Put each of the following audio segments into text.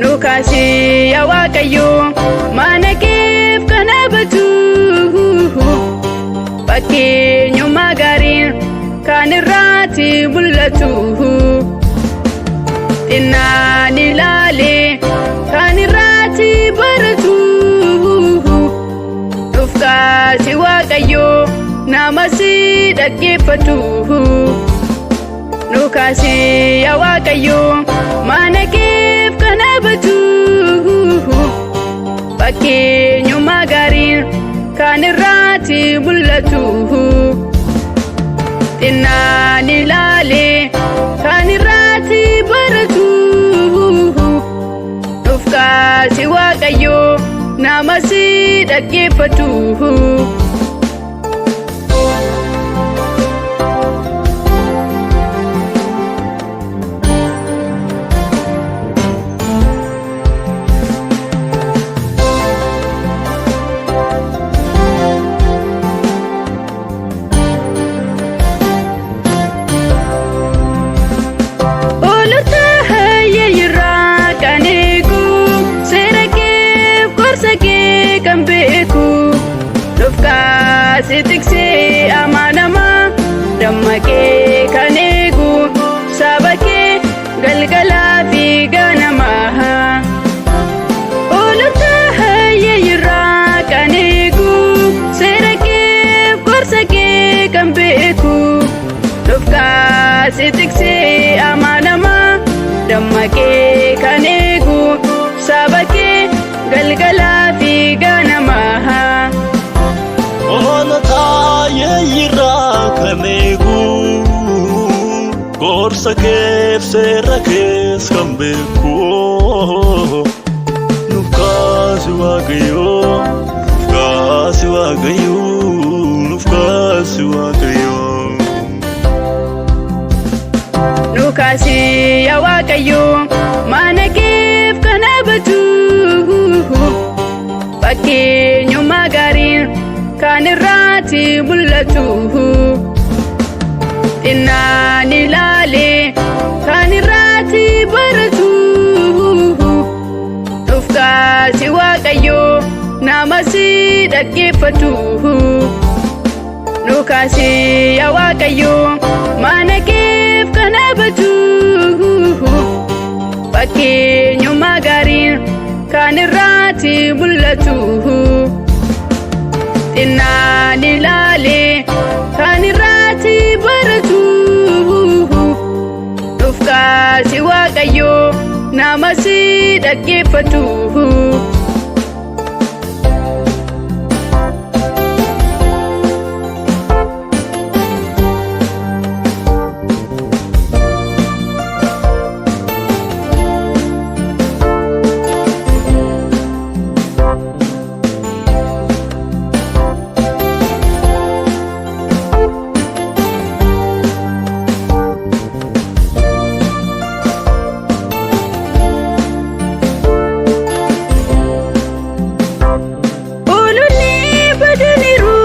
Nu kaasii yaa Waaqayyo mana keef kan dhaabatu, fakkeenyummaa gaariin kan irraati mul'atu. Xinnaan ilaalee kan irraati baratu. Nuuf kaasi Waaqayyo nama si dhaggeeffatu. Nu kaasii yaa Waaqayyo mana keef kan dhaabatu, fakkeenyummaa gaariin kan irraati mul'atu. Xinnaan ilaalee kan irraati baratu. Nuuf kaasi Waaqayyo nama si dhaggeeffatu. Hoolota hayyee kan eegu, seera keef gorsa kee kan beeku. Nuuf kaasi tiksee amanamaa, dammaqee kan eegu saba kee galgalaa fi ganamaa. Hoolota hayyee kan eegu, seera keef gorsa kee kan beeku. Nuuf kaasi tiksee amanamaa, dammaqee kan eegu saba kee galgalaa fi ganamaa. Hoolota yeeyyirraa kan eegu, gorsa keef seera kees kan beeku. Nuuf kaasi Waaqayyo, nuuf kaasi Waaqayyo, nuuf kaasi Waaqayyo. Nu kaasii yaa Waaqayyo mana keef kan dhaabatu, fakkeenyummaa gaariin kan irraati mul'atu. Xinnaan ilaalee kan irraati baratu. Nuuf kaasi Waaqayyo nama si dhaggeeffatu. Nu kaasii yaa Waaqayyo mana keef kan dhaabatu, fakkeenyummaa gaariin kan irraati mul'atu. Xinnaan ilaalee kan irraati baratu. Nuuf kaasi Waaqayyo nama si dhaggeeffatu. Hoolonni badaniiru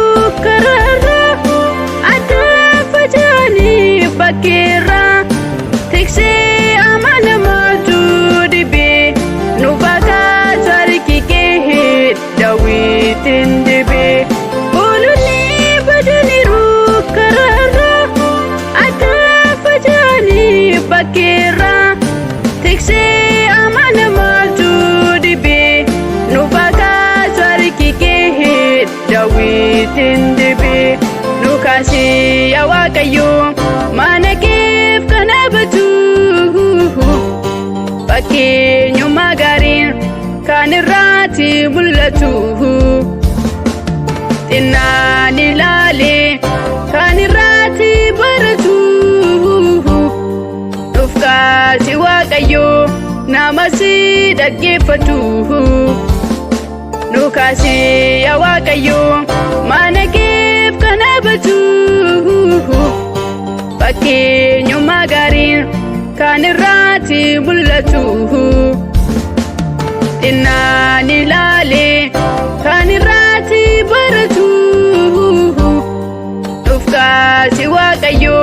karaarra, addaan faca'anii bakkeerra. Tiksee amanamaatu dhibee, nu bakka harki kee daawwitiin dhibee. Hoolonni badaniiru karaarra, addaan faca'anii bakkeerra. Tiksee amanamaatu dhibee, nu bakka harki kee daawwitiin dhibee. Nu kaasii yaa Waaqayyo mana keef kan dhaabatu, fakkeenyummaa gaariin kan irraati mul'atu. Xinnaan ilaalee kan irraati baratu. Nuuf kaasi Waaqayyo nama si dhaggeeffatu. Nu kaasii yaa Waaqayyo mana keef kan dhaabatu. Fakkeenyummaa gaariin kan irraati mul'atu. Xinnaan ilaalee kan irraati baratu. Nuuf kaasi Waaqayyo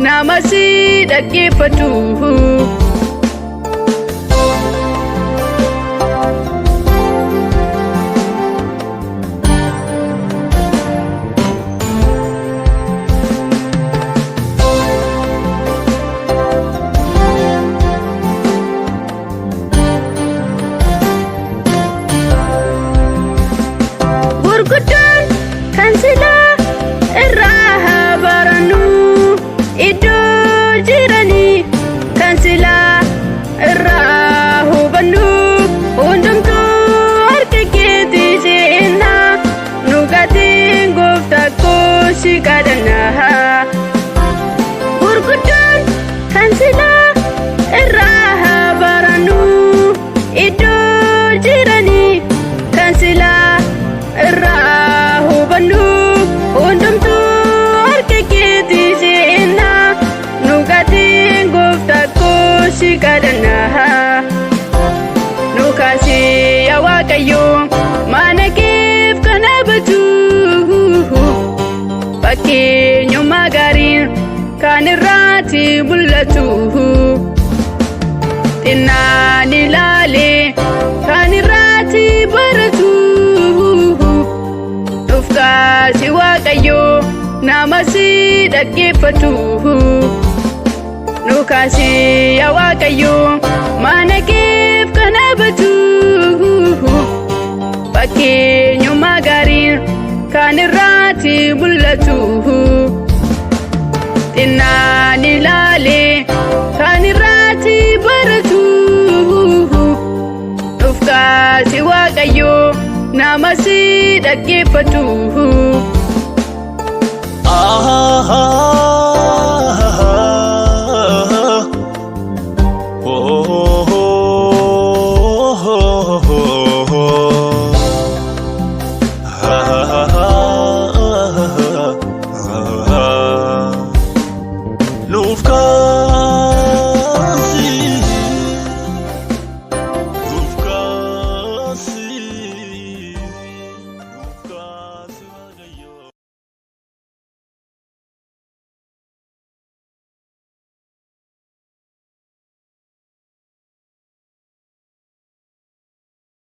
nama si dhaggeeffatu. Gurguddoon kan silaa irraa haa barannu iddoo jiranii kan silaa irraa hubannu hundumtuu harka keetii seenaa nu gatiin gooftaa koo si kadhannaa. Gurguddoon kan silaa irraa haa barannu iddoo jiranii kan silaa irraa hubannu hundumtuu harka keetii seenaa nu gatiin gooftaa koo si kadhannaa. Nu kaasii yaa Waaqayyo mana keef kan dhaabatu. Fakkeenyummaa gaariin kan irraati mul'atu. Xinnaan ilaalee kan irraati baratu. Nuuf kaasi Waaqayyo nama si dhaggeeffatu. Nu kaasii yaa Waaqayyo mana keef kan dhaabatu. Fakkeenyummaa gaariin kan irraati mul'atu. Xinnaan ilaalee kan irraati baratu. Nuuf kaasi Waaqayyo nama si dhaggeeffatu.